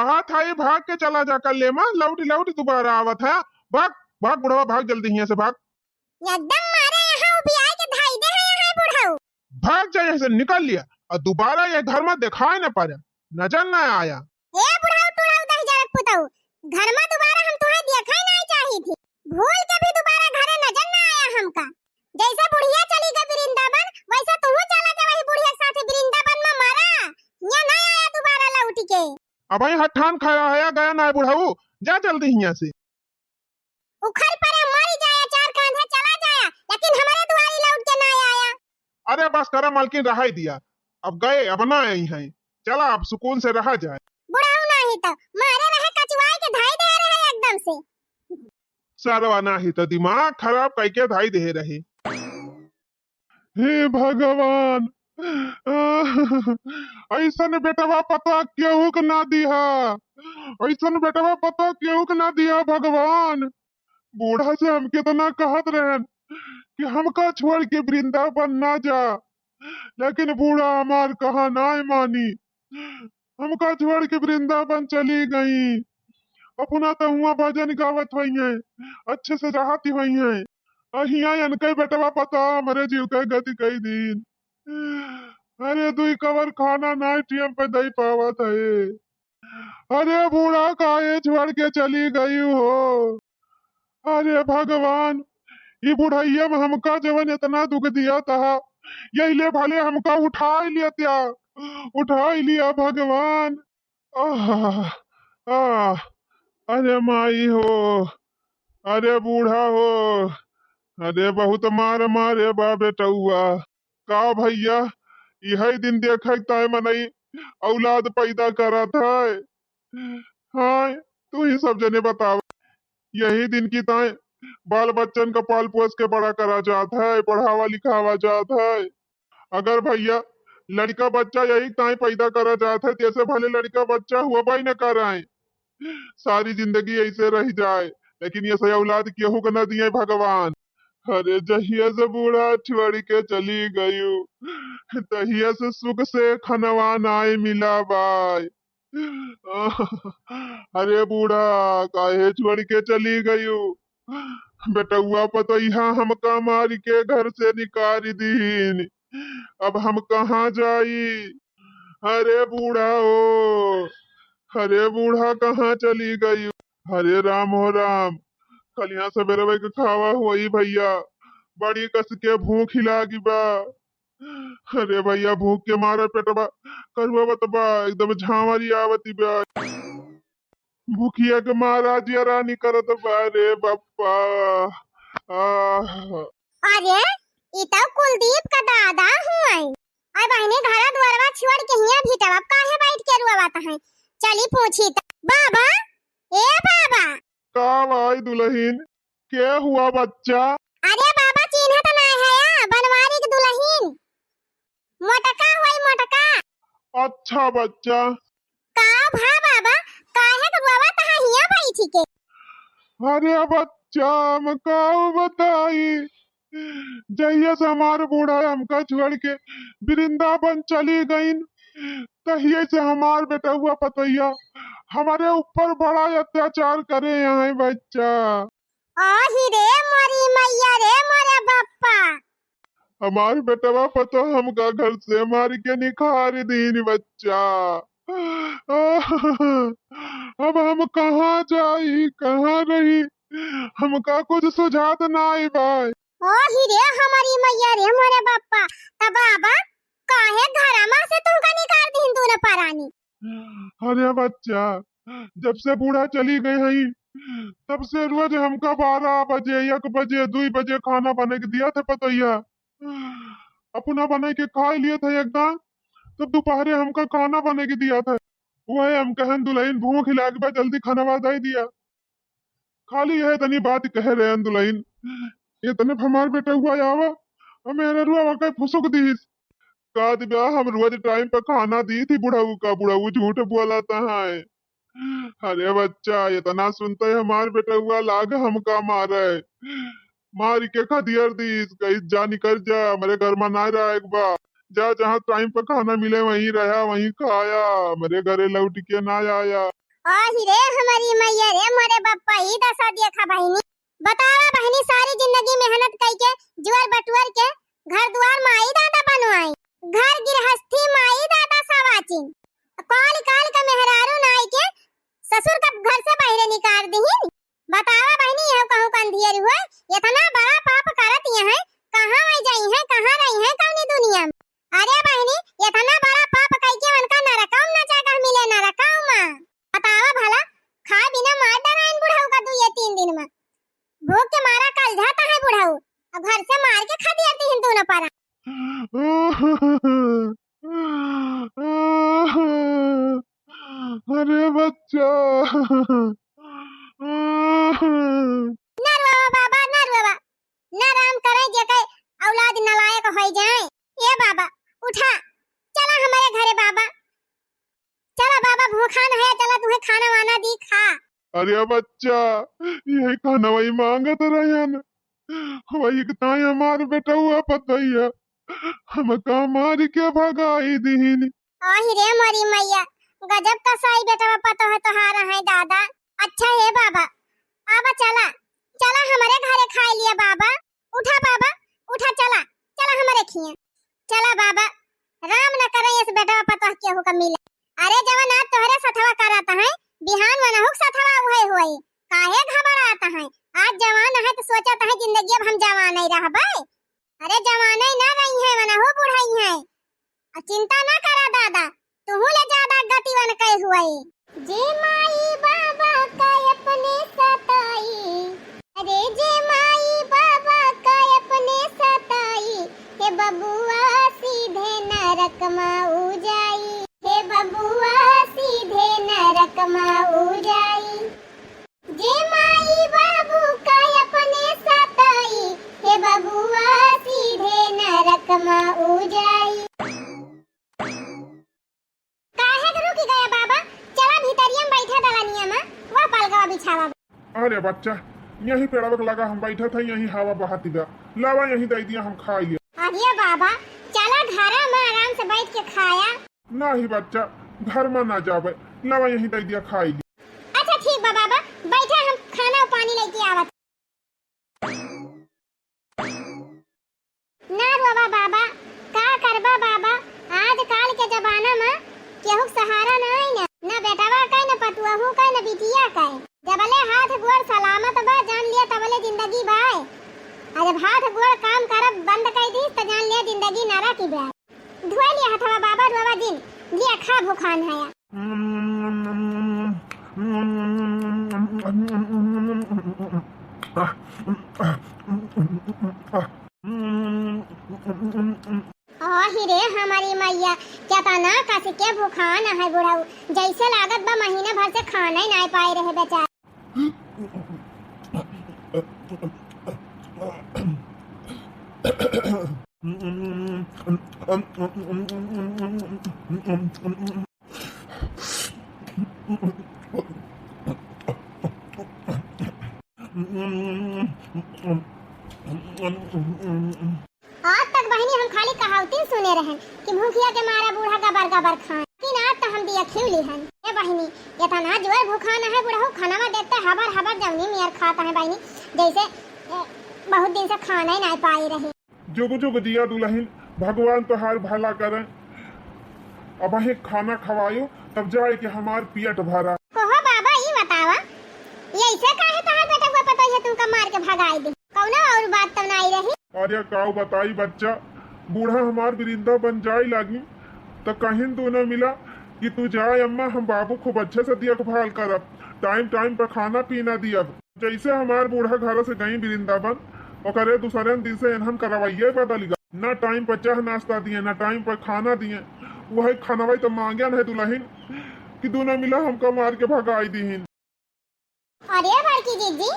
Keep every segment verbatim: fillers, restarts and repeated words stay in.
कहा था ये भाग के चला जा, कल ले मा लौट लौट दोबारा आवत है। भाग, भाग बुढ़वा, भाग जल्दी हियां से भाग। एकदम मारे यहाँ उबियाए के धाई दे है यहाँ बुढ़ऊ। भाग जा यहाँ से, निकल लिया, और दोबारा ये घर मा दिखाई न पड़े, नजर न आया। ए बुढ़ऊ टुढ़ऊ दहिजरक पुतऊ, घर मा दोबारा हम तुहे देखई नाई चाही थी। भूल के भी दोबारा घरे नजर न आया हमका। जैसे बुढ़िया चली गई वृंदावन, वैसे तू चला जा वही बुढ़िया के साथे वृंदावन मा मरा। यहाँ न आया दोबारा लौट के। अब ही हठान खाया है, गया ना है बुढ़ऊ, जा जल्दी हियां से। उखल परे मरी जाया, चार कांधे चला जाया, लेकिन हमरे दुआरी लौट के ना आया। अरे बस करा मालकिन, रहाई दिया, अब गए, अब ना आई हैं, चला अब सुकून से रहा जाए। बुढ़ऊ नाही तो मारे रहे कचुआई के धाई दे रहे एकदम से। सरवा नाही तो दिमाग खराब कइके धाई दे रहे। हे भगवान, ऐसन बेटवा पतोह केहू के ना दिहा, ऐसन बेटवा पतोह केहू के ना दिहा भगवान। बूढ़ा से हम कितना कहत रहन कि हमका छोड़ के वृंदावन ना जा, लेकिन बूढ़ा हमार कहा नाय मानी। हमका छोड़ के वृंदावन चली गई। अपना तो हुआ भजन गावत होइहैं, अच्छे से रहती होइहैं। अहिया इनके बेटवा पतोह हमरे जीव के गति कई दीन। अरे दुई कवर खाना नाय टेम पे दई पावत है। अरे बूढ़ा काहे छोड़ के चली गई हो? अरे भगवान, ई बुढ़ैया में हमका जवन इतना दुख दिया था, यही ले भले हमका उठाई लिया त्या, उठाई लिया भगवान। आह, आह, अरे माई हो, अरे बूढ़ा हो, अरे बहुत मार मारे बा बेटउआ। का भैया, यही दिन देखे ताय मनई औलाद पैदा करत है। हाँ, तू ही सब जने बतावा, यही दिन की ताय बाल बच्चन का पाल पोस के बड़ा करा जात है, पढ़ावा लिखावा जात है। अगर भैया लड़का बच्चा यही ताय पैदा करा जात है, जैसे भले लड़का बच्चा हुआ भाई न कराए, सारी जिंदगी ऐसे रह जाए, लेकिन ये सही औलाद केहू के न दिए भगवान। अरे जहिया से बूढ़ा छोड़ के चली गयू, तहिया से सुख से खनवा नाय मिला बाय। अरे बूढ़ा, काहे छोड़ के चली गयू? बेटउआ पतोहिया हमका मार के घर से निकाल दीन, अब हम कहाँ जाई? अरे बूढ़ा हो, अरे बूढ़ा कहाँ चली गई? अरे राम हो राम, कलिया सबेरवे के खावा होई भैया, बड़ी कस के भूख लागी बा। अरे भैया भूख के मारे पेटवा करुआ बतबा एकदम झांवरी आवती बा। भुखिया के मारा जियरा निकरत बा रे बप्पा। आह। अरे, ई तो कुलदीप का दादा हुए। अरे बहिनी, घरा दुआरवा छोड़ के हियां भीतरवा काहे बैठ के रुआवत है? चली पूछी त। बाबा, ए बाबा। का भाई दुल्हन, के हुआ बच्चा? अरे बाबा, चिन्हत नाय है, बनवारी के दुल्हन। मोटका हुई, मोटका। अच्छा बच्चा। का भा बाबा, काहे के रोवत है हियां बैठी के? अरे बच्चा, हम काऊ बताई, जहिया से हमार बूढ़ा हमका छोड़ के वृंदावन चली गईन, तहिया से हमार बेटउआ पतोहिया हमरे ऊपर बड़ा अत्याचार करे हैं बच्चा। आही रे मोरी मैया रे मोरे बप्पा। हमार बेटवा पतोह हमका घर से मार के निकाल दीन बच्चा। अब हम कहाँ जाई, कहाँ रही, हमका कुछ सुझात नाई बाय। आही रे हमारी मैया रे मोरे बप्पा। त बाबा, काहे घरमा से तुमका निकाल दीन दोनों परानी? अरे बच्चा, जब से बूढ़ा चली गई हई, तब से रोज हमका बारह बजे, एक बजे, दुई बजे खाना बने के दिया था पतोहिया। अपना बने के खाए लिए थे एकदम, तब दोपहरे हमका खाना बने के दिया था। वही हम कहन दुल्हन भूख लाग बा, जल्दी खाना दे दिया। खाली यह तनी बात कहे रहे दुल्हन, इतने पे हमार बेटउआ आवा, और मेहररुआ आके फुसुक दीस। का दिव्या, हम रोज टाइम पे खाना दी थी बुढ़ऊ का, बुढ़ऊ झूठ बोलत है। अरे बच्चा, इतना सुनते हमार बेटउआ लाग हमका मारे, मार के खदियर दीस, कही जा निकल जा, हमरे घर में ना रहे एक बार, जा जहाँ टाइम पे खाना मिले वहीं रहा, वहीं खाया, हमरे घरे लौट के ना आया। आही रे हमरी मइया रे, मोरे बप्पा, ई दसा देखा बहिनी। बतावा बहिनी, सारी जिंदगी मेहनत कइके, जुअर बटुअर के, घर दुआर माई दादा बनवाई, घर गिरहस्थी माई दादा सवाचिन, काल काल के मेहरारू नाई के ससुर का घर से बहिरे निकार दिहिन। बतावा बहिनी, यहू कहूँ का अंधियर होय, एतना बड़ा पाप करत यहैं, कहाँ वइ जइहैं, कहाँ रहिहैं कउनी दुनिया में? अरे बहिनी, एतना बड़ा पाप कइके उनका नरकउम ना जगह मिले, नरकउम। बतावा भला, खाए बिना मार डराइन बुढ़ऊ का दुइये तीन दिन में। भूख के मारा कलजात है बुढ़ऊ, अब घर से मार के खदेर दिहिन दूनो परा। अरे बच्चा। ना रोवा बाबा, ना रोवा। ना राम करे जेके औलाद नालायक होइ जाए। ए बाबा, उठा, चला हमरे घरे बाबा। चला बाबा, भूखा न है, चला तुहे खाना वाना दी, खा। अरे बच्चा, यही खाना वही मांगत रहन। वही एक ताई हमार बेटउआ पतोहिया हमका मार के भगाई दिहिन। आही रे मोरी मइया, गजब कसाई बेटवा पतोह तोहार है दादा। अच्छा हे बाबा, आवा चला, चला हमरे घरे खाए लिया बाबा। उठा बाबा, उठा, चला, चला हमरे खिया। चला बाबा, राम न करे इस बेटवा पतोह केहू का मिले। अरे जवन आज तोहरे सथवा करत हैं, बिहान वनहू के सथवा उहे होई। काहे घबरात हैं? आज जवान हैं तो सोचत हैं जिंदगी अब हम जवान ही रहबे। अरे जवान ही ना रही हैं, वनहू बुढ़ई हैं। आ चिंता ना करा दादा, तुहू ले ज्यादा गति वनकै हुए। जे माई बाबा का अपने सताई, अरे जे माई बाबा का अपने सताई, हे बबुआ सीधे नरक मा ऊ जाई, हे बबुआ सीधे नरक मा ऊ जाई। जे माई बाबू का अपने सताई, हे बबुआ सीधे नरक मा ऊ जाई। काहे के रुकि गया बाबा? चला भीतरिया में बैठा दलनिया में, वह पलगवा बिछावा। अरे बच्चा, यही पेड़वा के लगा हम बैठा था, यही हवा बहत बा। लावा यही दइ दिया, हम खाई लिया। अरे बाबा, चला घरा में आराम से बैठ के खाया। नाही बच्चा, घर में ना जावे, लावा यही दइ दिया, खाई लिया। अच्छा ठीक बा बाबा, बैठा हम खाना और पानी लेके आवत। ना रोवा बाबा, का करबा बाबा, आजकाल के जमाना में केहू के सहारा नाई ना, ना बेटवा का, ना पतुअहू का, ना बिटिया का। जबले हाथ गोड़ सलामत बा, जान लिया तबले जिंदगी बा। आ जब हाथ गोड़ काम करब बंद कर दी, त जान लिया जिंदगी नरक ही बा। धोए लिया हथवा बाबा, रोवा जिन, लिया खा भूखान हया। आही रे हमारी मैया, केतना कस के भुखान है बुढ़ऊ, जैसे लागत बा महीना भर से खाना ही नाय पाए रहे बेचारा। आज तक बहिनी हम खाली कहावतिन सुने रहन कि भूखिया के मारा बूढ़ा गबर गबर खाए, लेकिन आज तो हम दिया खिउली हन। ए बहिनी, एतना जोर भूखान है बुढ़ऊ, खाना में देते हबर हबर जौनी मियर खात है बहिनी, जैसे, ए, बहुत दिन से खाना ही नहीं पाई रही। जुग जुग जिया दुलहिन, भगवान तोहार भला करें। अबहीं खाना खवायो, तब जाए के हमार पेट भरा। कहो बाबा, ई बतावा, ई ऐसे काहे तोहार बेटवा पतोहिया तुमका मार के भगाई दी? कौनो और बात तो नाई रही? अरे काऊ बताई बच्चा, बूढ़ा हमार बिरिंदा बन जाए लागी, त कहिन दूनो मिला कि तू जाए अम्मा, हम बाबू खूब अच्छे से देखभाल करब, टाइम टाइम पर खाना पीना दियब। जैसे हमार बूढ़ा घर से गई वृंदावन, ओकरे दूसरे दिन से इन्हन करवाइए बदल गया। ना टाइम पर चाह नाश्ता दिए, ना टाइम पर खाना दिए। वही खानवा तो मांगे है दुलहिन कि दूनो मिला हमका मार के भगाई दीहिन। अरे बड़की जीजी,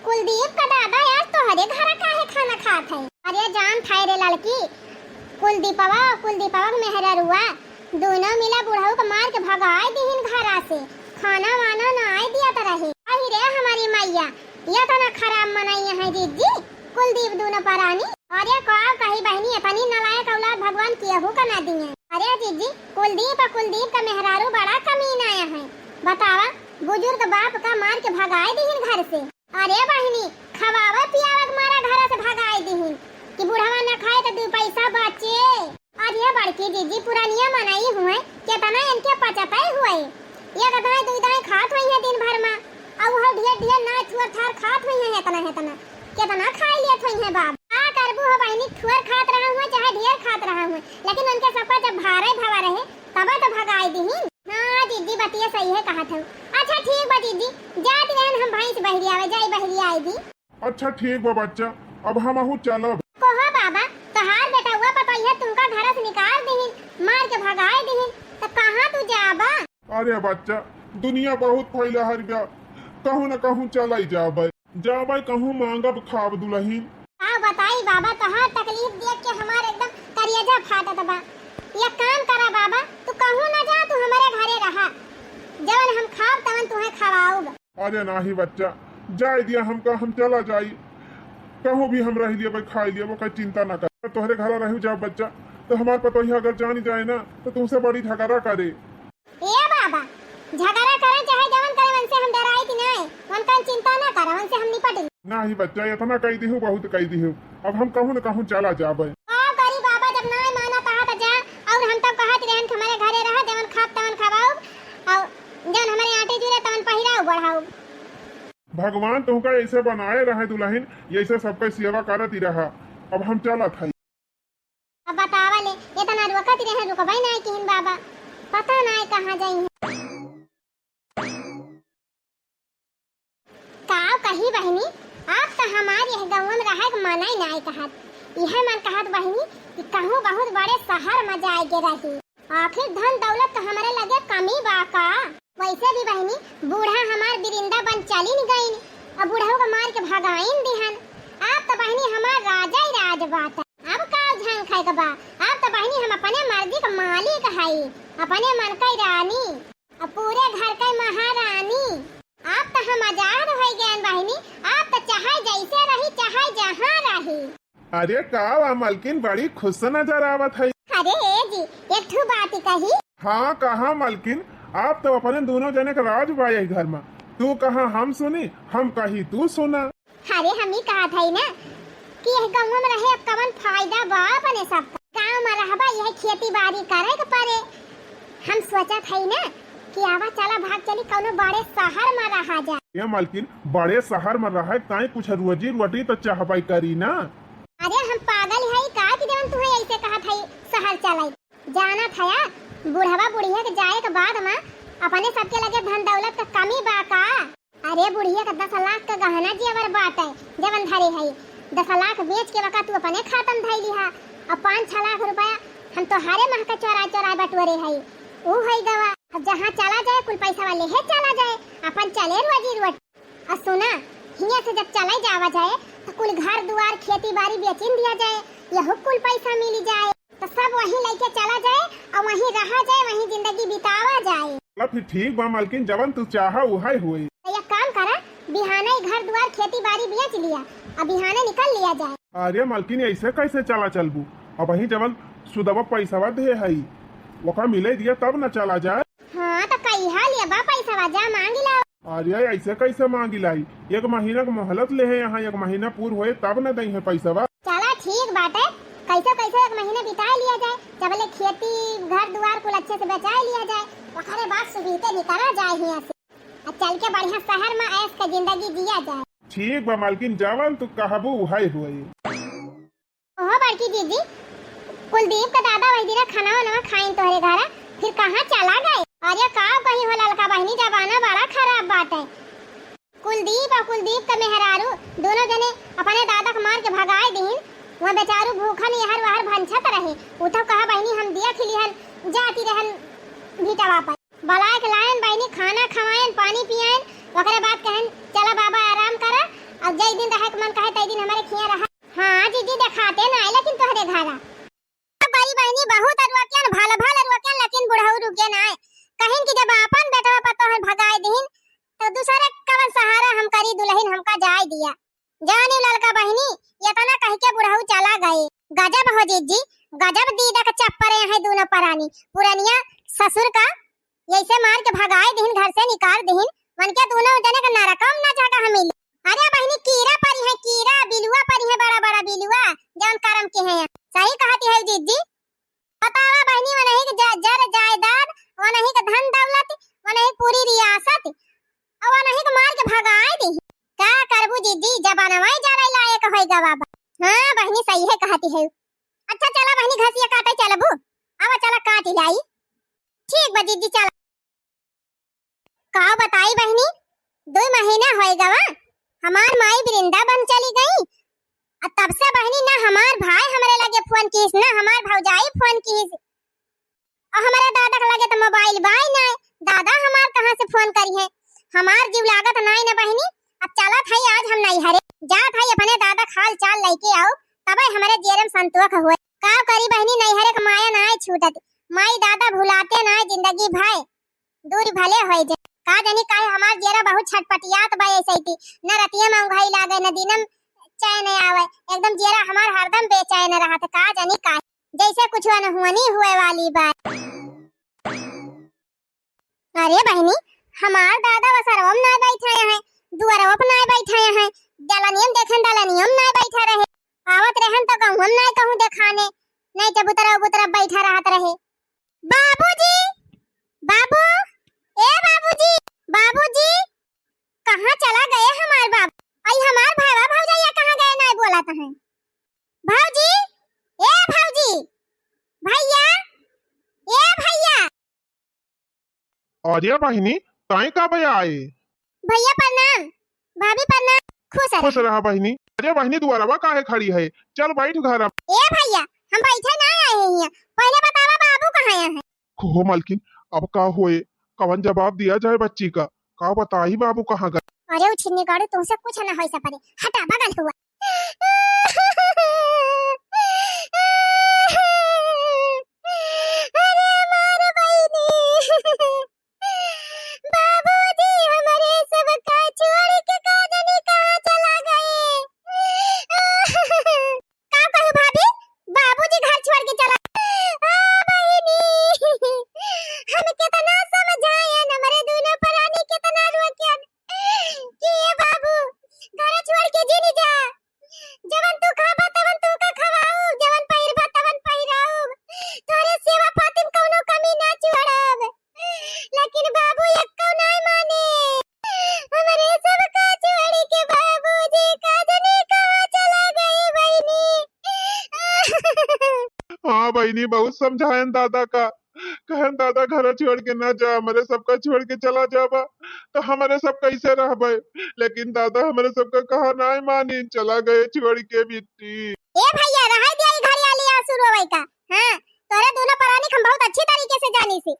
कुलदीप का दादा आज तोहरे घर काहे खाना खात है? अरे जान थाई रे लड़की, कुलदीपवा, कुलदीपवा के मेहररुआ, दूनो मिला बुढ़ऊ के मार के भगाए दिहिन घरा से, खाना वाना ना आए दिया त रहे। अहि रे हमारी मैया, ये तो ना खराब मनई है जीजी, कुलदीप दूनो परानी। अरे का कही बहिनी, इतनी नालायक औलाद भगवान केहू का ना दिए। अरे जीजी, कुलदीप और कुलदीप का मेहरारू बड़ा कमीना है। बतावा, बुजुर्ग बाप का मार के भगाए दिहिन घर से। अरे बहिनी, खवावे पियावे के मारा घर से भगाए दिहिन कि बुढ़वा न खाए तो दू पैसा बचे। अरे बड़की जीजी, पुरानिया मनई हुए, केतना इनके पचतई हुए। एक दाई दुई दाई खात हुई है दिन भर में, और वो ढेर ढेर ना थुअर थार खात हुई है, इतना इतना केतना खाई लेत हुई है बाप। का करबू हो बहिनी, थुअर खात रहा हुए चाहे ढेर खात रहा हुए, लेकिन उनके सबका जब भारे भवा रहे तब तो भगाई दिहिन। हाँ जीजी, बतिया सही है कहत हूँ। अच्छा ठीक बा जीजी, जात रहन हम भैंस बहरी आवे, जाई बहरी आई दी। अच्छा ठीक बा बच्चा, अब हमहू चलब। कोहो बाबा, तोहार बेटउआ पतोहिया तुमका घर से निकाल दिहिन, मार के भगाए दिहिन, त कहाँ तू जाबा? अरे बच्चा, दुनिया बहुत फैला हर बा, कहूँ न कहूँ चलाई जाबे, जाबे कहूँ मांगब खाब दुलहिन। का बताई बाबा, तोहार तकलीफ देख के हमार एकदम करेजा फाटत बा। एक काम करा बाबा, तू कहूँ न जा, तू हमरे घरे रहा, जवन हम खाब तवन तुहे खवाउब। अरे नाही बच्चा, जाए दिया हमका, हम चला जाई, कहूँ भी हम रह लिया, खाई लिया, ओकर चिंता ना कर। तोहरे घरा रहू जाब बच्चा, तो हमार पतोहिया अगर जानी जाए ना, तो तुमसे बड़ी झगड़ा करे। ए बाबा, झगड़ा करे चाहे जवन करे, उनसे हम डराई कि नहीं, उनका चिंता ना कर, उनसे हम निपट ली। नाही बच्चा, इतना कह दिहू, बहुत कह दिहू, अब हम कहूँ न कहूँ चला जाबे। का करी बाबा, जब नाय मानत आहा त जा, और हम तब कहत रहन कि हमरे घरे रहा, जवन खाब तवन खवाउब, और जवन हमरे आटे जुरे तवन पहिराउब बढ़ाउब। भगवान तुहका ऐसे बनाए रहे दुलहिन, ऐसे सबके सेवा करत ही रहा। अब हम चलत हई। अब बतावा ले, इतना रोकत रहे, रुकबे नाय किहिन बाबा, पता नाय कहाँ जाई हैं। का कही बहिनी, आप त हमार यह गौवा में रहे के मनई नाय कहत। यह मन कहत बहिनी कि कहूँ बहुत बड़े शहर में जाए के रही। आखिर धन दौलत तो हमरे लगे कमी बा का? वैसे भी बहिनी, बूढ़ा हमार वृंदावन चलिन गइन, अब बूढ़ऊ के मार के भगाइन दिहन। आप त बहिनी हमार राजा ही राज बाटे। अब का झंखै के बा? आप त बहिनी हम अपने मर्जी के मालिक हई, अपने मन के रानी। अब पूरे घर के महारानी। आप त हम आजाद होइ गएन बहिनी, आप त चाहे जैसे रही, चाहे जहाँ रही। अरे का बा मलकिन, बड़ी खुश नजर आवत है। अरे ए जी, एक ठू बात कही। हाँ, कहा मलकिन, आप तो अपने दोनों जने के राज बा यही घर में। तू कहा हम सुनी, हम कही तू सुना। अरे, हम ई कहत हई ना कि यह गाँव में रहे अब कवन फायदा बा अपने सब का? गाँव में रहबा, यह खेती बाड़ी करे के परे। हम सोचत हई ना कि आवा चला भाग चली कौनो बड़े शहर में रहा जा। ए मलकिन, बड़े शहर में रहे ताई कुछ रोजी रोटी तो चाहबे करी ना। अरे, हम पागल हई का कि जवन तुहे ऐसे कहत हई शहर चलाई? जानत हया, बुढ़वा बुढ़िया के जाए के बाद में अपने सबके लगे धन दौलत के कमी बा का? अरे बुढ़िया के दस लाख के गहना जेवर बाटे, जवन धरे हई, दस लाख बेच के वका तू अपने खाता में धई लिहा, और पाँच छह लाख रुपया हम तोहारे मह के चोराए चोराए बटोरे हई। ऊ हई गवा, अब जहाँ चला जाए कुल पैसा वाले है चला जाए, अपन चले रोजी रोटी। और सुना, हियाँ से जब चले जावा जाए तो कुल घर दुआर खेती बाड़ी बेचिन दिया जाए, यहू कुल पैसा मिली जाए। तो सब वहीं लेके चला जाए और वहीं रहा जाए, वहीं जिंदगी बितावा जाए। चला फिर ठीक बा मलकिन, जवन तू चाहा उहे होई। तो एक काम करा, बिहाने ही घर दुआर खेती बाड़ी बेच लिया, अब बिहाने निकल लिया जाए। अरे मलकिन, ऐसे कैसे चला चलबू? अबहीं जवन सुदवा पैसवा दे हई, ओका मिले दिया तब न चला जाए। हाँ, तो कहिया लेबा पैसवा, जा मांगी ला। अरे, ऐसे कैसे मांगी लाई? एक महीना के मोहलत ले है यहाँ, एक महीना पूर होए तब न दई है पैसवा। चला ठीक बाटे, कैसे कैसे एक महीना बिता लिया जाए, जबले खेती घर दुआर कुल अच्छे से बचा लिया जाए, ओकरे बाद सुबीते निकला जाए हियाँ से। आ चल के बढ़िया शहर में ऐश के जिंदगी जिया जाए। ठीक बा मालकिन, जवन तू कहबू उहे होई। ओहो बड़की जीजी, कुलदीप का दादा वही दिना खाना वाना खाइन तोहरे घरा, फिर कहाँ चला गए? अरे का कही हो ललका बहिनी, जमाना बड़ा खराब बाटे। कुलदीप और कुलदीप का मेहरारू दोनों जने अपने दादा के मार के भगाए दिहिन। वह बेचारू भूखन यहर वहर भंछत रहे। उ तो कहा बहिनी हम दिया खिलिहन जाती रहन भीटवा पर। बलाय के लायन बहिनी, खाना खवायन, पानी पियायन, ओकरे बाद कहन, "चला बाबा, आराम करा, अब जय दिन रहे के मन कहे, तय दिन हमरे खिया रहा।" हाँ जीजी, देखाते ना आए लेकिन तोहरे घरा। बड़ी बहिनी बहुत अरुआकियन, भल भल अरुआकियन, लेकिन बुढ़ऊ रुके ना आए। कहिन कि जब आपन बेटवा पतोहन भगाए दिहिन, तो दूसरे कवन सहारा हम करी, दुल्हन हमका जाए दिया। जानी ललका बहिनी, इतना कह के बुढ़ऊ चला गए। गजब हो जीजी, गजब दीदा के चप्परे हैं दोनों परानी। पुरनिया ससुर का ऐसे मार के भगाए दिहिन, घर से निकाल दिहिन, वनके दुनो जने का नरकम ना जगह मिली। अरे बहिनी, कीरा परी है, कीरा, बिलुआ परी है, बड़ा बड़ा बिलुआ, जौन करम के हैं। सही कहती है जिज्जी। बतावा बहिनी, वनही के ज-, जर जायदाद, वनही के धन दौलत, वनही पूरी रियासत, और वनही के मार के भगाए दी। का करबू जिज्जी, जमानवा ही जरे लायक होइगा बाबा। हाँ बहिनी, सही है कहती है। अच्छा चला बहिनी, घसिया काटे चलबू, अब चला काट लाई। ठीक बा जिज्जी, चला। का बताई बहिनी, दुइ महीना होए गवा, हमार माई वृंदावन चली गई। आ तब से बहिनी ना हमार भाई हमरे लगे फोन कीस, ना हमार भौजाई फोन कीस। और हमरे दादा के लगे तो मोबाइल बाई ना, दादा हमार कहाँ से फोन करी है? हमार जीव लागत नाई ना बहिनी। अब चलत है आज हम नैहरे, जात है अपने दादा के हाल चाल लेके आओ, तबे हमरे जियरम संतोख होए। का करी बहिनी, नैहरे के माया नाई छूटत, माई दादा भुलाते नाई जिंदगी भर। दूर भले होए जे। का जानी काहे हमार जियरा बहुत छटपटियात बा ऐसे थी। न रतिया में उंघाई लागे, न दिनम चैन आवे। एकदम जियरा हमार हरदम बेचैन रहत। का जानी काहे। जैसे कुछ अनहोनी हुए वाली बा। अरे बहिनी, हमार दादा वसरवम ना बैठे हैं, दुअरवा पर ना बैठे हैं, दलनियम देखें दलनियम ना बैठे रहे। आवत रहन तो कहूँ हम ना कहूँ देखाने, नहीं चबूतरा उबूतरा बैठा रहत रहे। बाबूजी, बाबू, ए बाबूजी, बाबूजी, कहाँ चला गए हमार बाबू? आई हमार भाईवा भौजैया कहाँ गए, नाय बोलत हैं। भौजी, ए भौजी, भैया, ए भैया। अरे बहिनी, ताई का भैया आए? भैया प्रणाम, भाभी प्रणाम, खुश रह। खुश रहा बहिनी। अरे बहिनी, दुआरवा काहे खड़ी है? चल बैठ घर अब। ए भैया, हम बैठे ना आए हैं यहाँ। पहले बतावा बाबू कहाँ आए हैं? हो मलकिन, अब का होए, कवन जवाब दिया जाए बच्ची का? का बताई बाबू कहाँ गए? अरे उ छिन्नी गाड़ू, तुमसे कुछ ना होई सपरे, हटा बगल हुआ। अरे हमार बहिनी, बाबूजी हमरे सबका छोड़ के का जाने कहाँ चला गए। का कहू भाभी, बाबूजी घर छोड़ के चला। आ बहिनी, हम कितना समझाएन, हमरे दुनो परानी कितना रोकेन कि ए बाबू, घर छोड़ के जिन जा, जवन तू खाबा तवन तोका खवाऊ, जवन पहिरबा तवन पहिराऊ, तोहरे सेवा पाती में कौनो कमी ना छोड़ब। लेकिन बाबू एक्को नाय माने। हमरे सबका छोड़ के बाबूजी का जाने कहाँ चला गए बहिनी। हाँ बहिनी, बहुत समझाएन दादा का, कहन दादा घर छोड़ के ना जा, हमरे सबका छोड़ के चला जाबा तो हमरे सब कैसे रहबे? लेकिन दादा हमरे सबका कहा नाय मानी, चला गए छोड़ के बिट्टी। ए भैया, रहे दिया ई घड़ी आली आंसू रोवे का। हाँ, तोरे दुनो परानी के हम बहुत अच्छी तरीके से जानी सी।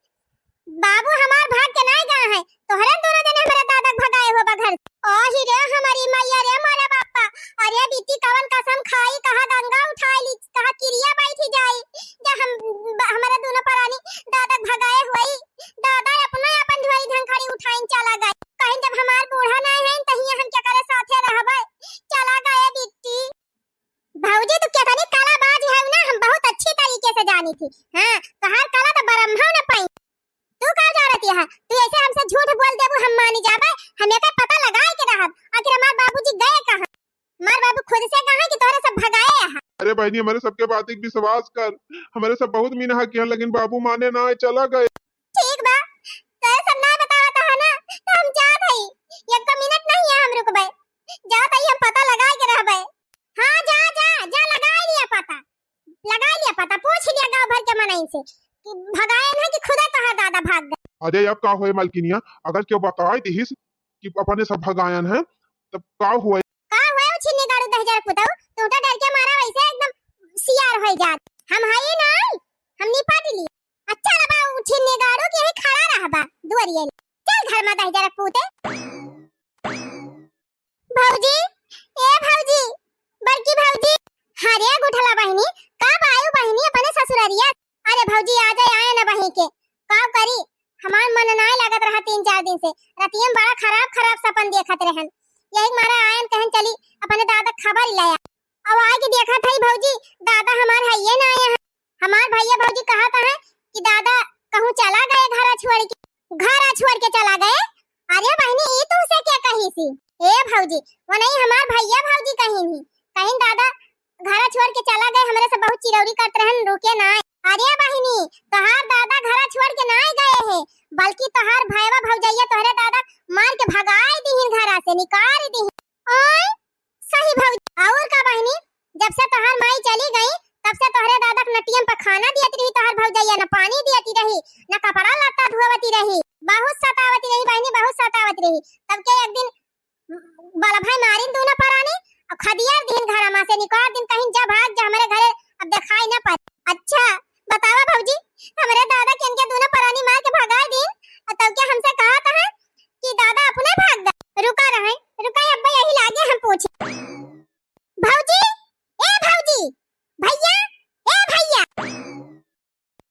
बाबू हमार भाग के नाय गए हैं, तोहरे दुनो जने हमरे दादा के भगाए हो बा घर। ओ ही रे हमारी मैया रे मोरे बापा, अरे बीती कवन कसम खाई, कहा गंगा उठाई ली, कहा किरिया बैठी जाई, जे हम ब-, हमरे दुनो परानी दादा के भगाए होई। दादा अपना अपन झोरी झंखड़ी उठाइन चला गए, कहीं जब हमार बूढ़ा नाय हैं तहिया हम केकरे साथे रहबे, चला गए बिट्टी। भौजी, तू केतनी कलाबाज है ना, हम बहुत अच्छी तरीके से जानी थी। हाँ, तोहार कला तो ब्रह्मा न पाई। तू का जानती है? तू ऐसे हमसे झूठ बोल देबू, हम मानी जाबे, हम एकर पता लगाए के रहब। आखिर हमार बाबूजी गए कहाँ? हमार बाबू खुद से कहा कि तोहरे सब भगाए यहाँ। अरे बहिनी, हमरे सबके बात एक विश्वास कर, हमरे सब बहुत मीनहा किया, लेकिन बाबू माने ना, चला गए। ठीक बा, तोहरे सब ना बतावत है ना, तो हम जात हई, एक मिनट नहीं है हम रुकबे, जात हई, हम पता लगाए के रहबे। हाँ, जा, जा, जा, लगाई लिया पता, लगाई लिया पता, पूछ लिया गाँव भर के मनई से कि भगायन है कि खुदे तोहार दादा भाग गए। अरे, अब का होए मलकिनिया, अगर केहू बताई दिहिस कि अपने सब भगायन है, तब का होए? का होए, उ छिन्नी गाड़ू दहिजर पुतऊ, तू तो डर के मारा वैसे एकदम सियार होई जात। हम हई नाई, हम निपट ली। अच्छा रबा, उ छिन्नी गाड़ू के यही खड़ा रहबा दुआरिये। चल घर में दहिजर पूते। भौजी, ए भौजी, बड़की भौजी। अरे गुठला बहिनी, कब आयु बहिनी अपने ससुररिया? अरे भौजी, आ जाए, आए ना बही के। का करी, हमार मन नाय लागत रहा तीन चार दिन से। रतिया में बड़ा खराब खराब सपन देखत रहन, यही मारा आयन कहन चली अपने दादा खबर ले आ। अब आए के देखत हई भौजी, दादा हमार हइये ना आए हैं। हमार भैया भौजी कहत हैं कि दादा कहूँ चला गए घर छोड़ के, घर छोड़ के चला गए। अरे बहिनी, वो नहीं, हमार भैया भौजी कहिन ही, कहिन दादा घरा छोड़ के चला गए, हमरे से बहुत चिरौरी करत रहन, रुके ना। अरे बहिनी, तोहार दादा घरा छोड़ के ना गए है, बल्कि तोहार भैया भौजैया तोहरे दादा मार के भगाई दिहिन, घरा से निकाल दिहिन। ओए, सही भौजी। और का बहिनी, जब से तोहार माई चली गई, तब से तोहरे दादा के न टीएम पर खाना दियत रही तोहार भौजैया, न पानी दियत रही, न कपड़ा लत्ता धोवत रही, बहुत सतावत रही बहिनी, बहुत सतावत रही। तब के एक दिन बड़ा भाई मारिन दूनो परानी, अब खदिया दिन घर मा से निकाल दिन, कहिन जा भाग जा हमरे घरे, अब देखाई न पड़े। अच्छा बतावा भौजी, हमरे दादा के इनके दूनो परानी मार के भगाई दिन, और तब के हमसे कहत है कि दादा अपने भाग गए। रुका रहे, रुका, अब्बे यही लागे हम पूछे। भौजी, ए भौजी, भैया, ए भैया,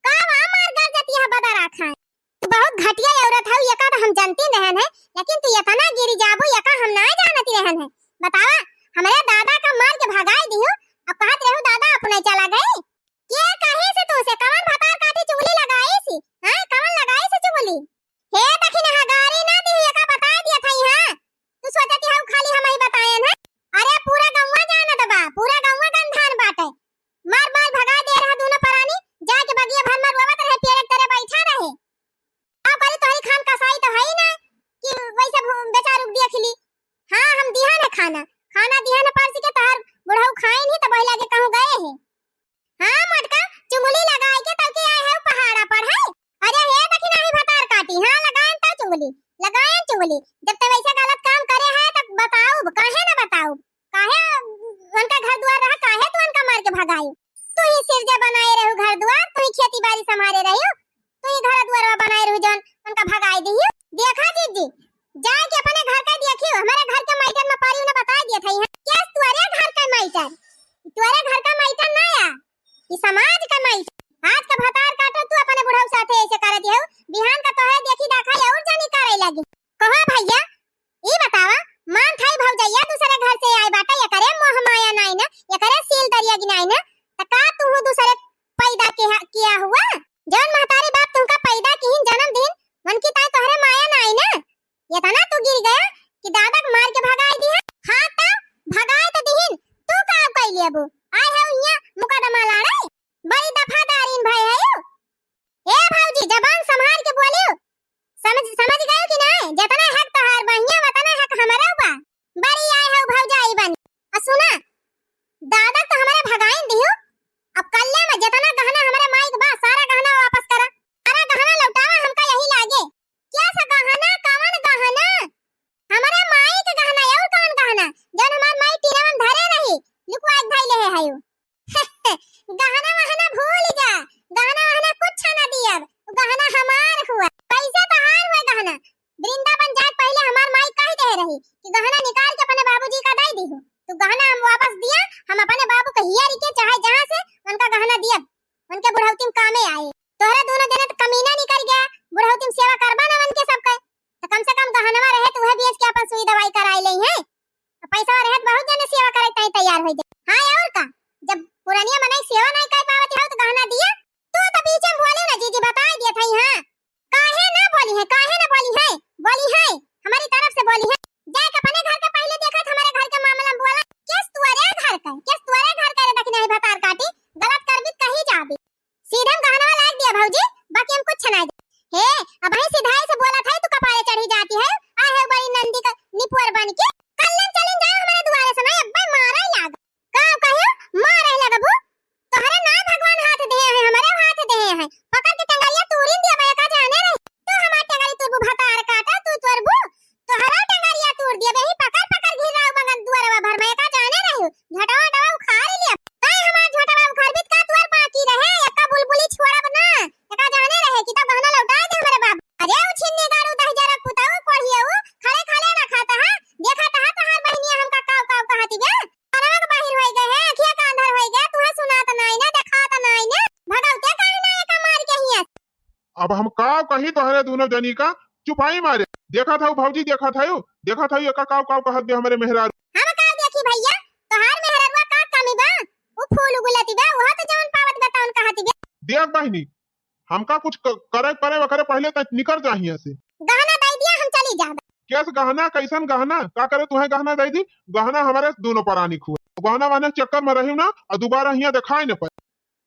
का वा मार गरजत यह बदरा खाए? तू बहुत घटिया औरत हऊ, एका तो हम जानती रहन है, लेकिन तू एतना गिरी जाबू, एका हम नाय जानती रहन है। बतावा, हमरे दादा का मार के भगाई दिहू, अब कहत रहू दादा अपने चला गए। के कहे से तू से कवन भतार काटी चुगली लगाई सी? हाँ, कवन लगाई सी चुगली? हे दखिनहा, गारी ना दिहू, एका बताए दिया था, हाँ। तू सोचती हऊ खाली हमही बताएन है? अरे पूरा गौवा जानत बा, पूरा गौवा गंधान बाटे। मार मार भगा दे रहा दूनो परानी, जाके बगिया भर में रोवत रहे, पेड़ के तरे बैठा रहे। का करी, तोहरी खान कसाई तो है ही ना कि वैसे भू-, बेचारू के देख ली। हाँ, हम दिहन है खाना, खाना दिहन है परस के, तोहर बुढ़ऊ खाइन ही तो बहिला के कहूँ गए है। हाँ मोटका, चुगली लगाए के तब के आए है पहाड़ा पर है। अरे हे दखिनहा भतार काटी, हाँ लगाएन तो चुगली, लगाएन चुगली। जब ते वैसे गलत काम करे है तो बताऊ, काहे ना बताऊ? काहे उनका घर दुआर रहा, काहे तू उनका मार के भगाई? तू ही सिरजा बनाए रहू घर दुआर, तू ही खेती बारी संभारे रही, तू ही घर दुआर बनाए रहू जौन उनका भगाई दिही। देखा जीजी, जाए के अपने घर का देखियो, हमारे घर के मैटर में परी उन्हें बताई दिया था, यहाँ केस तुअरे घर का मैटर, तुअरे घर का मैटर ना आ, ई समाज का मैटर। आज का भतार काटो तू अपने बुढ़ऊ साथे ऐसे करत हऊ, बिहान का तोहरे देखी दाखा और जानी करे लगी। कहो भैया, ई बतावा, मान थाई भौजैया दूसरे घर से आए बाटे, एकरे मोह माया नाई ना, एकरे सील दरिया की नाई ना, त का तू दूसरे पैदा किया, किया हुआ? जौन महतारी बाप तुमका पैदा किहिन, जन्म दिन, उनकी ताई तोहरे माया नाई ना। एतना तू गिर गया कि दादा के मार के भगाई दिया। हाँ त भगाए त दिहिन, तू का कई लेबू? आए है यहाँ मुकदमा लड़ाई, बड़ी दफादारीन भय है। ए भौजी, जबान संभाल के बोलियो, समझ, समझ गयो कि नाय? जितना हक तोहार बहिया, उतना हक हमरो बा। बड़ी आए हो भौजाई बन। आ सुना, दादा तो हमारे भगाइन दियो, अब कल्ले में जितना गहना हमारे माई के बा, सारा गहना वापस करा, सारा गहना लौटावा, हमका यही लागे। क्या सा गहना, कवन गहना? हमारे माई के गहना, और कवन गहना? जौन हमार माई टीना में धरे रही, लुकवा के धइले है, है। गहना वहना भूल जा, गहना वहना कुछ ना दियब, गहना हमार हुआ, पैसा तोहार हुआ गहना। वृंदावन जाए पहले हमार माई कह दे रही कि गहना निकाल के अपने बाबूजी का दे दी हो, तू गहना हम वापस दिया, हम अपने बाबू के हियर के चाहे जहाँ से उनका गहना दियब, उनके बुढ़ौती में कामे आए। तोहरा दोनों जने तो कमीना निकल गया, बुढ़ौती में सेवा करबा ना उनके सबके, तो कम से कम गहनवा रहे तो वह बेच के अपन सुई दवाई कराई ले है। तो पैसा रहे तो बहुत जने सेवा करे ताई तैयार हो जाए। हाँ और का, जब पुरानिया मनई सेवा नहीं कर पावत हो तो गहना दिया। तू तो बीच में बोले ना जीजी, बताई दिया था। हाँ, काहे ना बोली है, काहे ना बोली है, बोली है, हमारी तरफ से बोली है। जाए के अपने घर के पहले देखा था, हमारे घर के मामला में बोला। केस तुअरे घर का, केस तुअरे घर का रे दखिनहा भतार काटी, गलत करबी कहीं जाबी। सीधे हम गहनवा लाग दिया भौजी, बाकी हम कुछ ना दे। हे, अब ही सिधाई से बोला था, तू कपारे चढ़ी जाती है। आए है बड़ी नंदी का निपुअर बन के। कल्लन चलिन जाए हमारे दुआरे से, नहीं अब्बे मारा ही लाग। का कहे? मारा ही लगबू? तोहरे ना भगवान हाथ दे हैं, हमारे हाथ दे हैं। पकड़ के टंगरिया तूरिन दिया, मैं का जाने रही। तू हमार टंगरी तुरबू भतार काटा, तू तुरबू। तोहरा टंगरिया तूर दिया, बेही पकड़ पकड़ घिर रहा बंगन दुआरवा भर में, का जाने रही। झटवा टवा उखाड़ लिया। तै हमार झटवा उखाड़ बित का तुअर बाकी रहे, एका बुलबुली छोड़ब ना। एका जाने रहे कि तब गहना लौटाए दे हमरे बाबू। अरे उ छिन्नी गाड़ू दहिजरा कुताऊ कोढ़ियाऊ, खड़े खड़े ना खाता है, देखा तहा तहार बहनिया हमका काव काव कहती बे। कानवा के बाहिर होई गए है, अखिया का अंधर होई गए, तुहे सुनात नाई ना, देखात नाई ना, भगवते काहे ना एका मार के हिया। अब हम का कही तोहरे दोनों जनी का, चुपाई मारे। देखा था भौजी, देखा था, देखा था एका काव काव कहत बे हमरे मेहरारू। हम का देखी भैया, तोहार मेहररुआ का कमी बा? उ फूल गुलती बा, वह तो जवन पावत बा तवन कहती बा। देख बहिनी, हमका कुछ क-, करे परे वकरे पहले त निकर जा हियां से। गहना दे दिया, हम चली जाब। केस गहना, कैसन गहना? का करे तुहैं गहना दइ दी? गहना हमरे दूनों परानी खुए। गहना वहना के चक्कर में रहिउ ना, अउर दुबारा हियाँ देखाइ न पाए।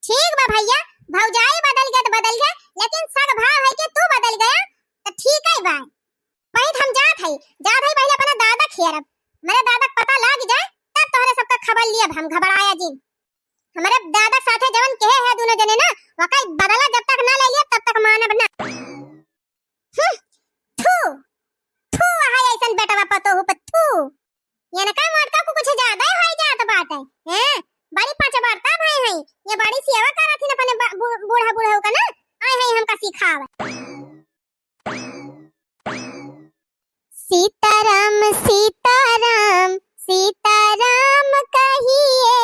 ठीक बा भइया, भौजाई बदल गए त बदल गए, लेकिन सग भाव है कि तू बदल गया, त ठीक है बा। पहिले हम जात हई, जात हई पहिले अपना दादा खियारब। हमरे दादा के पता लाग जाए, तब तोहरे सबका खबर लियब हम, घबराया जिन। हमरे दादा के साथे जवन केहे है दूनों जने ना, वका बदला जब तक ना ले लियब, तब तक मानब ना। हम्म, थू, थू, वहा ऐसन बेटवा पतोहू पर थू। इनका मोटका को कुछ ज्यादा ही होई जात बाटे, हैं? बड़ी पचबरता भई हैं, ये बड़ी सेवा करत हिन अपने बा-, बू-, बूढ़ा बूढ़ऊ का ना, आए हैं हमका सिखावे। सीताराम, सीताराम, सीताराम कहिए,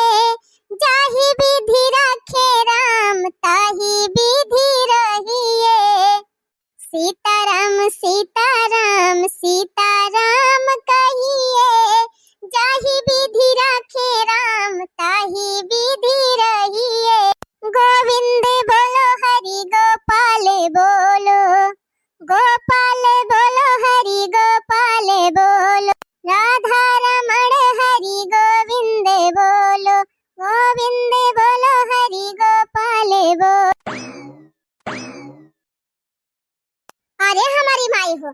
जाहि विधि राखे राम, ताहि विधि रहिए। सीताराम, सीताराम, सीताराम कहिए, जाहि विधि राखे राम, ताहि विधि रहिए। गोविंद बोलो हरि गोपाल बोलो, गोपाल बोलो हरि गोपाल बोलो, राधा रमण हरि गोविंद बोलो, गोविंद बोलो हरि गोपाल बोलो। अरे हमारी माई हो,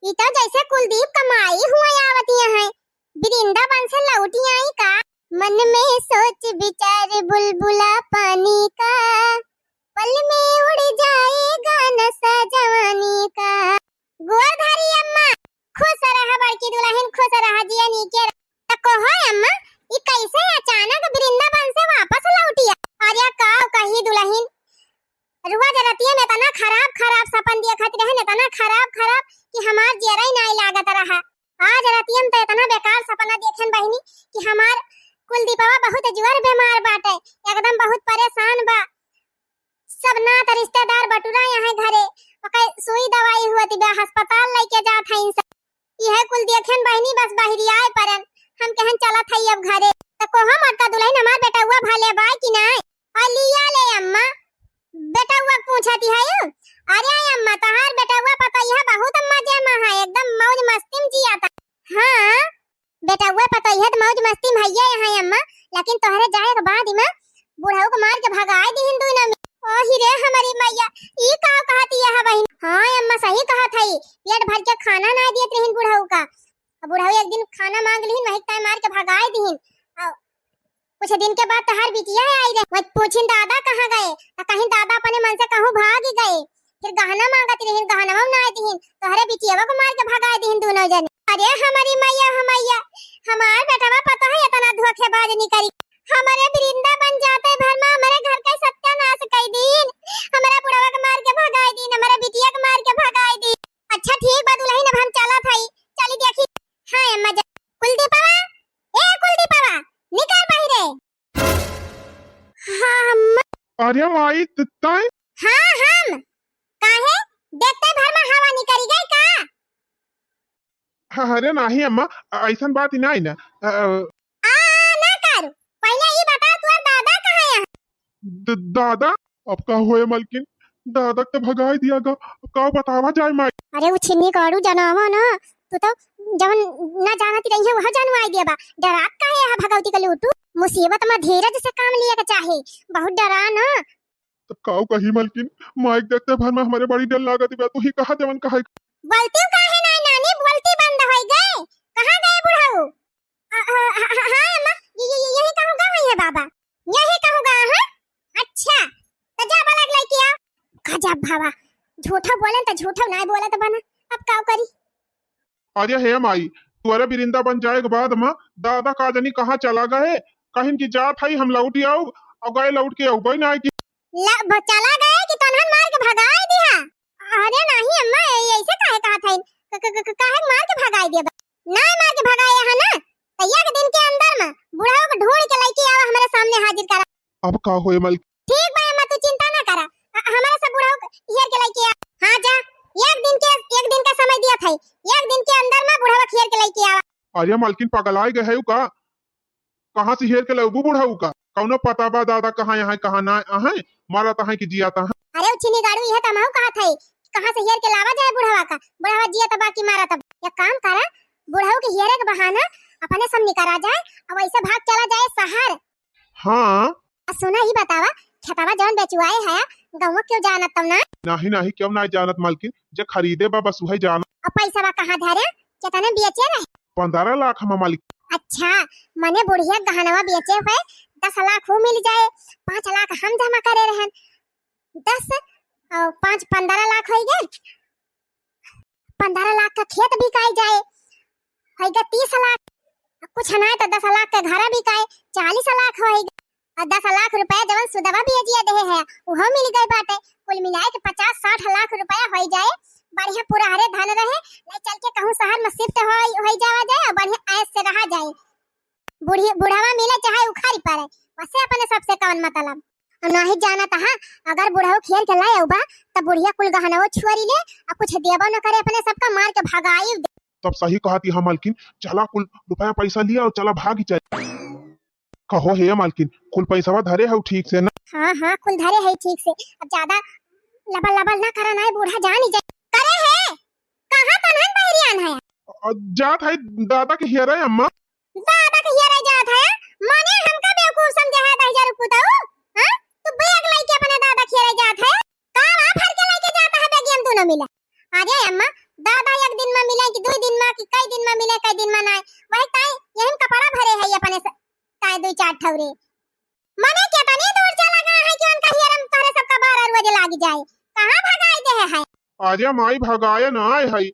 ई तो जैसे कुलदीप क माई हुए आवतिया हैं, वृंदावन से लौटी आई का? मन में सोच विचार बुलबुला पानी का, पल में उड़ जाएगा नशा जवानी का। गोर धरी अम्मा, खुश रहा बड़की दुलहिन, खुश रहा, जिया नीके रहा। त कहो अम्मा, ई कैसे अचानक वृंदावन से वापस लौटिया? अरे का कही दुलहिन, रोज रतिया में इतना खराब खराब सपन देखत रहन, इतना खराब खराब कि हमार जियरा ही नाई लागत रहा। आज रतिया में त इतना बेकार सपना देखन बहिनी कि हमार कुलदीपवा बहुत जोर बीमार बाटे, एकदम बहुत परेशान बा। सब नात रिश्तेदार बटुरा यहाँ घरे, ओके सुई दवाई हुआ ती बा, अस्पताल लइके जात हइन सब। इहे कुल देखेन बहिनी, बस बहरी आए परन। हम कहन चलत हई अब घरे। त कोहा मोटका दुलहिन, हमार बेटउआ भले बा कि नाय? और लिया ले अम्मा, बेटउआ के पूछती है। अरे अम्मा, तहार बेटउआ पतोहिया बहुत मजे में है, एकदम मौज मस्ती में जिया था। हाँ, बेटउआ पतोहिया त मौज मस्ती में हइये हैं अम्मा, लेकिन तोहरे जाए के बाद में बुढ़ऊ के मार के भगाए दिहिन दुनो में। ओही रे हमारी मैया, ई का कहती है बहिन? हाँ अम्मा, सही कहत हई, पेट भर के खाना ना दियत रहिन बुढ़ऊ का। अब बुढ़ऊ एक दिन खाना मांग लिहिन, वही ताय मार के भगाए दिहिन। और कुछ दिन के बाद तोहार बिटिया आई रहे, वही पूछिन दादा कहाँ गए, त कहिन दादा अपने मन से कहूँ भाग गए। फिर गहना मांगत रहिन, गहनवा ना दिहिन, तोहरे बिटियवा को मार के भगाए दिहिन दुनो जने। अरे हमारी मैया, हो मैया, हमार बेटवा पतोहिया इतना धोखेबाज निकरी। हमरे वृंदावन जाते भर में हमरे घर के सत्यानाश कई दीन। हमरा बुढ़वा के मार के भगाई दीन, हमरे बिटिया के मार के भगाई दीन। अच्छा ठीक बा दुलहिन, अब हम चलत हई, चली देखी। हाँ अम्मा जा। कुलदीपवा, ए कुलदीपवा, निकर बहिरे। हाँ अम्मा। अरे माई, त-, तैं? हाँ हम। काहे? देखते भर में हवा निकरी गई का? अरे नाही अम्मा, अ-, ऐसन बात ही नाही ना। अ, आ, ना कर। पहिले ई बता, तोर दादा कहाँ है? द-, दादा? अब का होए मलकिन? दादा के तो भगाई दिया गा। अब का बतावा जाए माई? अरे उ छिन्नी काड़ू जनावा ना, तू तो जवन ना जानत रही है वह जानवाई दिया बा। डरात काहे है भगवती के लूटू? मुसीबत में धीरज से काम लिए के चाहे। बहुत डरा ना। तब काऊ कही मलकिन, माइक देखते भर में हमरे बड़ी डर लागत बा, तू ही कहा जवन कहे। बोलती हूँ काहे नाई नानी, बोलती बंद होई गए। कहाँ गए बुढ़ऊ? अ, अ, ह-, ह-, हाँ अम्मा, ये, ये, ये, यही कहूँ गा हुई है बाबा, यही कहूँ गा, हाँ? अच्छा, तो जा बलग लेके आ। गजब बाबा, झूठा बोले तो झूठा नाई बोले तो बना, अब काऊ करी? अरे हे माई, तोरे वृंदावन जाए के बाद में दादा का जानी कहाँ चला गए, कहिन कि जात हई हम लौट आउब, और गए लौट के आउब ना कि ल-, भ-, चला गए कि तोन्हन मार के भगाए दिहा? अरे नाही अम्मा, ए-, ऐसे काहे कहत हईन? क-, क-, क-, काहे मार के भगाए दिया बा? ना मार के भगाए है ना, तो एक दिन के अंदर में बुढ़ऊ को ढूंढ के लेके आवा, हमरे सामने हाजिर करा। अब का होए मलकिन? ठीक बा अम्मा, तू चिंता ना करा, अ-, हमारे सब बुढ़ऊ के हेर के लेके आ। हाँ जा, एक दिन के, एक दिन का समय दिया था, एक दिन के अंदर में बुढ़ऊ के हेर के लेके आवा। अरे मलकिन, पगलाए गए है का? कहाँ से हेर के लउबू बुढ़ऊ का? कौनो पता बा दादा कहाँ यहाँ, कहाँ ना आहे? मरत आहे कि जियत आहे? अरे उछिनी गाड़ू, यह तमहू कहत है, कहाँ से हेर के लावा जाए बुढ़वा का? बुढ़वा जिया तबा की मारा तब। एक काम करा, बुढ़ऊ के हेरे के बहाना अपने सब निकरा जाए, अब ऐसे भाग चला जाए शहर। हाँ। आ सुना, ही बतावा, खेतवा जौन बेचुआए है, गौवा क्यों जानत तब ना? नाही, नाही, क्यों ना जानत मालकिन, जे खरीदे बा बस उहे जानत। अब पैसा बा कहाँ धरे? कितने बेचे रहे? पन्द्रह लाख हम मालिक। अच्छा, मने बुढ़िया गहनवा बेचे हुए दस लाख हो मिल जाए, पाँच लाख हम जमा करे रहन, दस और पाँच पन्द्रह लाख होई गए, पन्द्रह लाख का खेत बिकाई जाए, होई गए तीस लाख, कुछ ना तो दस लाख का घर बिकाए, चालीस लाख होई गए। और दस लाख रुपया जवन सुदवा बेजिया देहे है, उहो मिल गए बाटे। कुल मिलाए के पचास साठ लाख रुपया होई जाए, बढ़िया पुरहरे धन रहे, ले चल के कहूँ शहर में shift होई, होई जावा जाए और बढ़िया ऐश से रहा जाए। बूढ़ी, बुढ़वा मिले चाहे उखाड़ी पड़े, वसे अपने सबसे कौन मतलब। और नाही जानत हा, अगर बुढ़ऊ खेर के लाए उबा, तब बुढ़िया कुल गहनवो छुअरी ले, और कुछ देबो न करे, अपने सबका मार के भगाई दे। तब सही कहती हा मालकिन, चला कुल रुपया पैसा लिया और चला भागी चल। कहो हे मालकिन, कुल पैसवा धरे हउ ठीक से ना? हाँ, हाँ, कुल धरे है ठीक से। अब ज्यादा लबल लबल ना करा, ना बूढ़ा जान ही जाए। करे है, कहाँ तनहन बहरियान है? अ, जात है दादा के हियरे अम्मा। दादा के हियरे जात है? माने हमका बेवकूफ समझे है दहिजर पुतऊ? हाँ? तू बैग लेके अपने दादा के हियरे जात है? का वा भर के लेके जाता है बेगियम दोनों मिला? अरे अम्मा, दादा एक दिन में मिले कि दो दिन में कि कई दिन में मिले, कई दिन में ना आए। वही ताई यही में कपड़ा भरे है अपने स-, ताई दो चार ठौरे। मने केतनी दूर चला गया है कि उनका हियरम तोहरे सबका बारह रोज लाग जाए। कहाँ भगाई दे है? अरे माई भगाए ना आए है।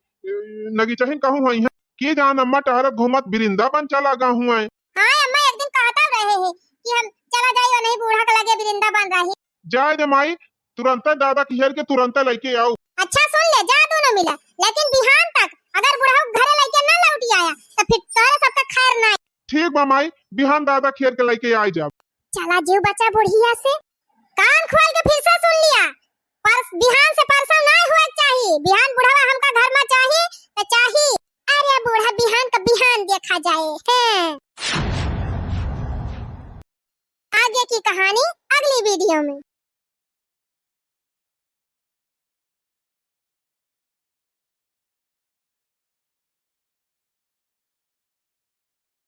नगीचहिन कहूँ होई है। के जान अम्मा टहरत घूमत वृंदावन चला गहुआए। हाँ अम्मा, एक दिन कहता रहे है कि हम चला जाई और नहीं बूढ़ा के लगे वृंदावन रही। जाए दे माई, तुरंते दादा के हेर के तुरंते लेके आऊ। अच्छा सुन ले, जा दोनों मिला, लेकिन बिहान तक अगर बुढ़ऊ घरे लेके ना लौटी आया, तो फिर तोहरे सबका खैर नाई। ठीक बा माई, बिहान दादा के हेर के लेके आई जाब। चला जीव बचा बुढ़िया से, कान खोल के फिर से सुन लिया, पर बिहान से परसों नाई हुए के चाही, बिहान बुढ़वा हमका घर में चाही, तो चाही। अरे बूढ़ा बिहान का बिहान देखा जाए। हैं। आगे की कहानी अगली video में।